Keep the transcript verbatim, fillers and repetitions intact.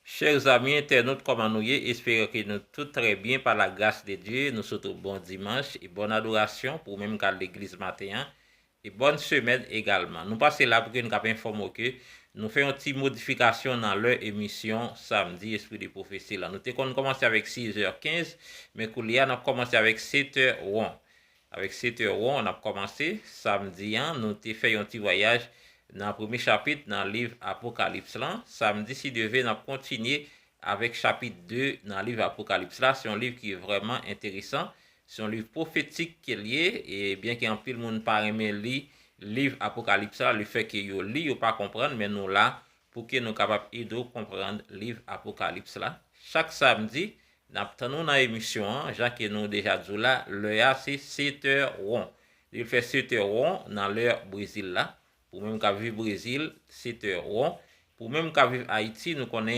Chè zanmi entènot, kòman nou ye? Espere ke nou tout trè byen pa la gras de Dye. Nou swete w bon dimanch e bòn adorasyon pou ou menm k al legliz maten an. E bòn semèn egalman. Nou pase la pou ke nou kab enfòme w ke nou fè yon ti modifikasyon nan lè emisyon Samdi Espri de Pwofesi la. Nou te konn kòmanse avèk sizè kenz, men koulye a n ap kòmanse avèk setè won. Avèk setè won, n ap kòmanse. Samdi an, nou te fè yon ti vwayaj nan premye chapit nan liv Apokalips lan. Samdi, si Dye vle, n ap kontinye avèk chapit de nan liv Apokalips la. Se yon liv ki vrèman enteresan. Se yon liv pwofetik ke l ye, e byenke anpil moun pa renmen li liv Apokalips la, lefètke yo li, yo pa konprann, men nou la pou ke nou kapab ede w konprann liv Apokalips la. Chak samdi, n ap tann ou nan emisyon an, jan ke nou deja di w la, lè a se setè won. Li fè setè won nan lè Brezil la. Pou menm k ap viv Brezil, setè won. Pou menm k ap viv Ayiti, nou konnen